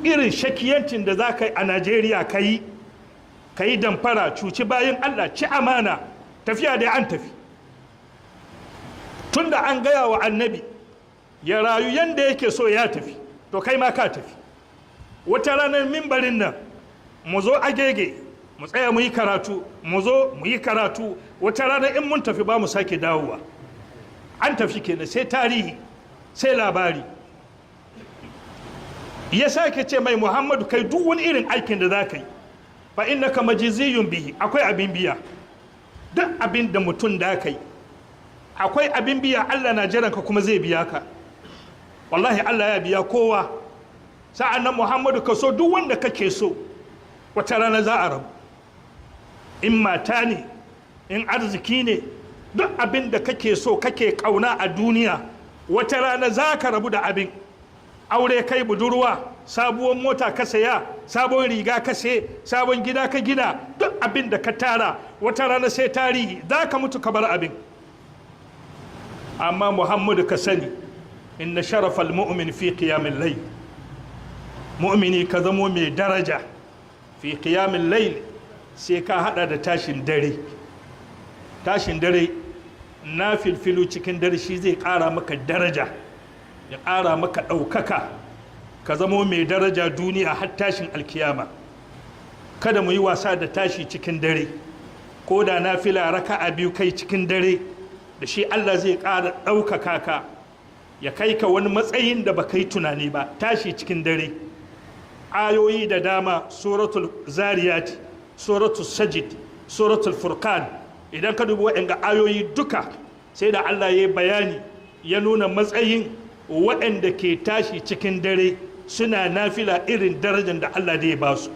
Irin shakiyancin da za ka yi a Najeriya, ka yi, ka yi damfara, cuci bayan Allah, ci amana, tafiya da an tafi. Tunda an gaya wa Annabi ya rayu yanda yake so, ya tafi, to kai ma ka tafi. Wata ranar mimbarin nan mu zo Agege mu tsaya mu yi karatu, mu zo mu yi karatu. Wata rana in mun tafi, ba mu sake dawowa. An tafi kenan, sai tarihi, sai labari. Ya sake ce mai, "Muhammadu, kai duk wani irin aikin da za ka yi, fa innaka majziyun bihi." Akwai abin biya. Duk abin da mutum da ka yi, akwai abin biya. Allah na jiran ka kuma zai biya ka. Wallahi Allah ya biya kowa. Sa'an nan, Muhammadu, ka so duk wanda kake so, wata rana za a rabu. In mata ne, in arziki ne, duk abin da kake so, kake kauna a duniya, wata rana za ka rabu da abin. Aure kai, budurwa, sabuwar mota ka saya, sabon riga ka saye, sabon gida ka gina, duk abin da ka tara, wata rana sai tarihi, za ka mutu ka bar abin. Amma Muhammadu, ka sani, inna sharafal mu'min fi qiyamil layl. Mu'mini, ka zamo mai daraja fi qiyamil layl, sai ka hada da tashin dare. Tashin dare na filfilu cikin dare, shi zai kara maka daraja, ya kara maka ɗaukaka, ka zamo mai daraja duniya har tashin alkiyama. Kada mu yi wasa da tashi cikin dare. Ko da na fila raka'a biyu kai cikin dare, da shi Allah zai ƙara ɗaukaka ka, ya kai ka wani matsayin da ba kai tunani ba. Tashi cikin dare, ayoyi da dama, Suratul Zariyat, Suratul Sajid, Suratul Furqan, idan ka dubi waɗanda ayoyi duka, sai da Allah ya yi bayani, ya nuna matsayin waɗanda ke tashi cikin dare suna nafila, irin darajar da Allah da ya ba su.